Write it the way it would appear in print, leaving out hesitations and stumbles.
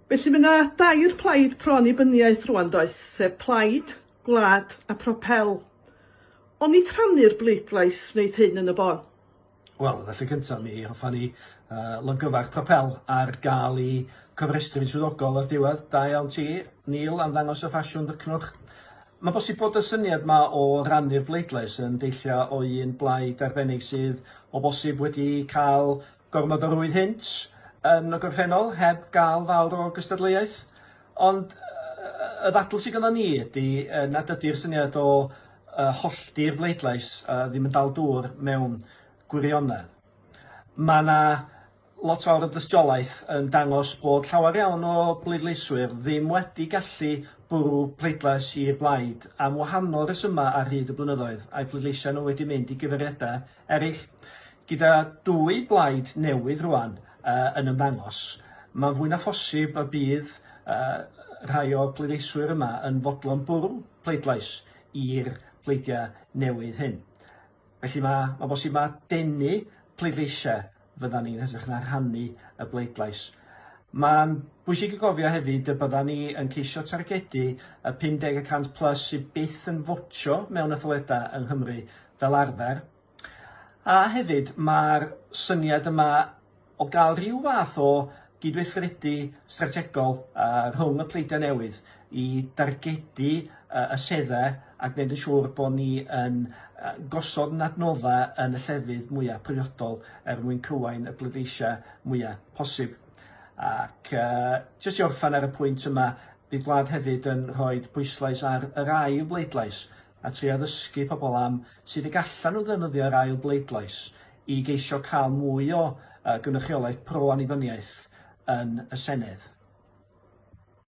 Felly mae 'na dair plaid pro-annibyniaeth rŵan does, sef Plaid, Gwlad a Propel. Onid rhannu'r bleidlais wneith hyn yn y bôn? Wel, yn y lle cyntaf, mi hoffan ni uh, longyfarch Propel ar gael i cofrestru'n swyddogol o'r diwedd. Da iawn ti, Neil, am ddangos y ffasiwn ddycnwch. Mae'n bosib bod y syniad 'ma o rannu'r bleidlais yn deillio o un blaid arbennig sydd o bosib wedi cael gormod o rwydd hynt yn y gorffennol heb gael fawr o gystadleuaeth. Ond y ddadl sydd gynnon ni ydy nad ydy'r syniad o hollti'r bleidlais ddim yn dal dŵr mewn gwirionedd. Mae 'na lot fawr o dystiolaeth yn dangos bod llawer iawn o bleidleiswyr ddim wedi gallu bwrw pleidlais i'r blaid am wahanol resymau ar hyd y blynyddoedd, a'u pleidleisiau nhw wedi mynd i gyfeiriadau eraill. Gyda dwy blaid newydd rŵan yn ymddangos, mae'n fwy na phosib y bydd rhai o'r pleidleiswyr yma yn fodlon bwrw pleidlais i'r pleidiau newydd hyn. Felly mae, mae'n bosib ma' denu pleidleisiau fyddan ni'n hytrach na rhannu y bleidlais. Mae'n bwysig i gofio hefyd y byddan ni yn ceisio targedu y 50 y cant plus sydd byth yn fotio mewn etholiadau yng Nghymru fel arfer. A hefyd mae'r syniad yma o gael rhyw fath o gydweithredu strategol rhwng y pleidiau newydd i dargedu y seddau a gwneud yn siŵr bod ni yn gosod yn adnoddau yn y llefydd mwyaf priodol er mwyn cywain y pleidleisiau mwyaf posib. Ac jyst i orffen ar y pwynt yma, bydd Gwlad hefyd yn rhoi pwyslais ar yr ail bleidlais a trio addysgu pobl am sut y gallan nhw ddefnyddio'r ail bleidlais i geisio cael mwy o gynrychiolaeth pro-annibyniaeth yn y Senedd.